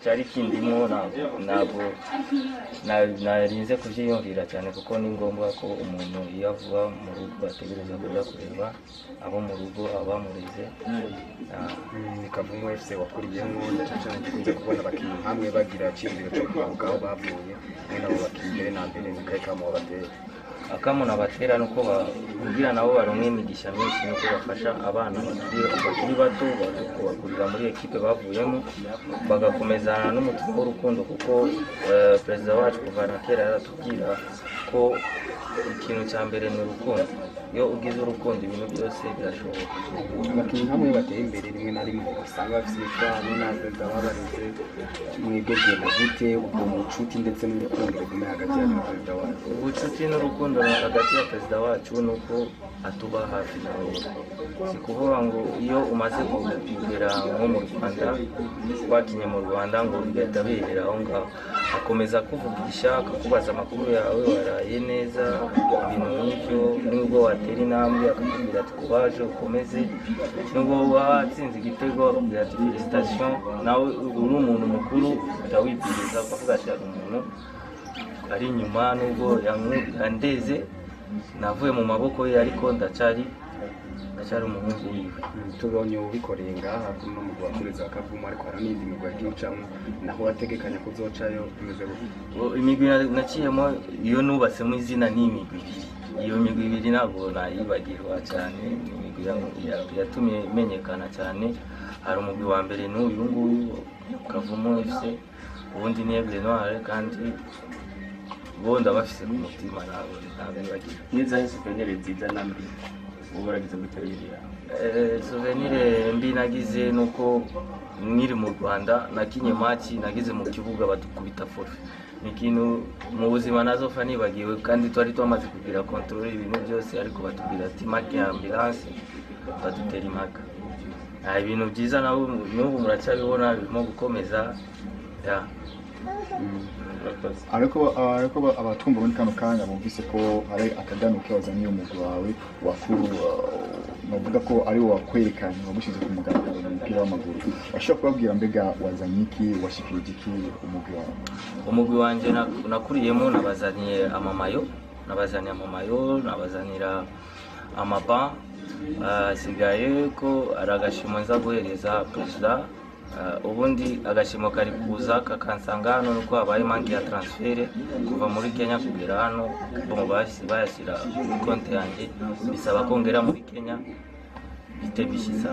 Cyari kindimo, ntabwo narinze kubyiyumvira cyane, kuko ni ngombwa ko umuntu iyo avuba mu rugo ategereza kuja kureba abo mu rugo, abamureze. Ni Kavumu FC wakuriyemo, na cyane cyane dukunze kubona abakinnyi nkamwe bagira icyiyumviro cyo kwibuka aho bavuye. Mwe nabo bakinnyi, mbere na mbere ni kahe kamo wabateye? Akamo nabatera nuko kugira nabo baronke imigisha myinshi, nuko bafasha abana bakiri bato bakurira muri ekipe bavuyemo, bagakomezana n'umutima w'urukundo, kuko perezida wacu kuva na kera yaratubwira ko ikintu cya mbere ni urukundo. Iyo ugize urukundo, ibintu byose birashoboka. Abakinnyi nkamwe bateye imbere, rimwe na rimwe usanga bafite imitwaro na perezida babareze. Mwebwe bigenda gute ubwo bucuti ndetse n'urukundo rugume hagati yanyu na perezida wacu? Ubucuti n'urukundo hagati ya perezida wacu ni uko atuba hafi nawe. Si kuvuga ngo iyo umaze kugera nko mu Rwanda, wakinye mu Rwanda, ngo bigahita biherera aho ngaho. Akomeza kuvugisha, akakubaza amakuru yawe, waraye neza, ibintu nk'ibyo. Nubwo watera intambwe, akakubwira ati kubaje ukomeze. Nubwo watsinze igitego, akakubwira ati félicitations. Nawe uri umuntu mukuru, uhita wibwiriza ukavuga ati hari umuntu ari inyuma, nubwo yandeze, navuye mu maboko ye, ariko ndacyari umuhungu wiwe. Tubonye ubikoreye ngaha kuri uno mugwi wa Kureza wa Kavumu, ariko hari n'indi migwi yagiye ucamo, naho wategekanya kuzocayo, bimeze gute? Imigwi naciyemo, iyo nubatsemo izina, ni imigwi ibiri. Iyo migwi ibiri ntabwo nayibagirwa cyane, ni imigwi yatumye menyekana cyane. Hari umugwi wa mbere n'uyu nguyu Kavumu FC, ubundi ni Aigle Noir, kandi bo ndabafise ku mutima, ntabwo ntabibagirwa. N'izahe souvenir nziza na mbi uba waragize muri carrière yawe? Souvenir mbi nagize nuko nkiri mu Rwanda nakinye match, nagize mu kibuga badukubita forfait. Ni ikintu mu buzima nazofa nibagiwe, kandi twari twamaze kugira contrôle ibintu byose, ariko batubwira ati make ya ambulance, badutera impaka. Nta ibintu byiza nabo n'ubu muracyabibona birimo gukomeza ya. Urakoze. Ariko abatwumva muri kano kanya bumvise ko hari akaganuke wazanye umugwi wawe wakuru, novuga ko ari wo wakwerekanye, wagushyize ku mugaragaro mu mupira w'amaguru. Washobora kubabwira mbega wazanye iki, washikirije iki umugwi wawe? Umugwi wanje nakuriyemo, nabazaniye amamayo, nabazaniye amamayo, nabazanira amaba. Asigaye ko ari agashimo nza guhereza perezida. Ubundi agashimo kari kuza kakansanga hano, nuko habaye manque ya transfert kuva muri Kenya kugera hano. Bon, bayashyira kuri konti yanjye, bisaba ko ngera muri Kenya bite bishyitsa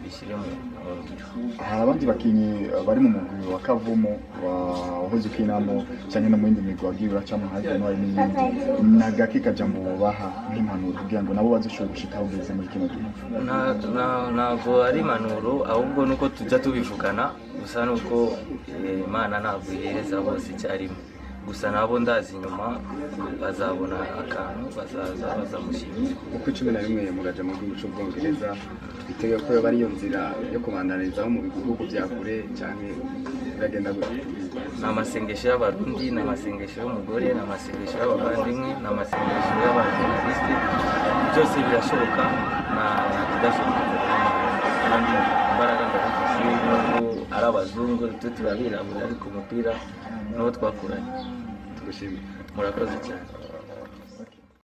bishyire mu ngiro. Hari abandi bakinyi bari mu mugwi wa Kavumu wahoze ukinamo, cyangwa no mu yindi migwi wagiye uracamo nka January n'iyindi, nagake kajambo bubaha nk'impanuro kugira ngo nabo bazoshobore gushika aho ugeze muri kino gihe? Ntabwo ari impanuro, ahubwo nuko tujya tubivugana gusa, nuko Imana ntabwo ihereza bose icyarimwe. Gusa nabo ndazi inyuma bazabona akantu, bazaza bazamushimira. Uko 11 muraja mu gihugu c'Ubwongereza, twitege ko yoba ariyo nzira yo kubandanirizaho mu bihugu vya kure, canke biragenda gute? Ni amasengesho y'Abarundi, ni amasengesho y'umugore, ni amasengesho y'abavandimwe, ni amasengesho y'abajournaliste. Byose birashoboka, nta kidashoboka. Kandi imbaraga ndazifise, nubwo ari abazungu, twe turabirabura, ariko umupira n'uwo twakuranye. Tugushimire. Murakoze cyane.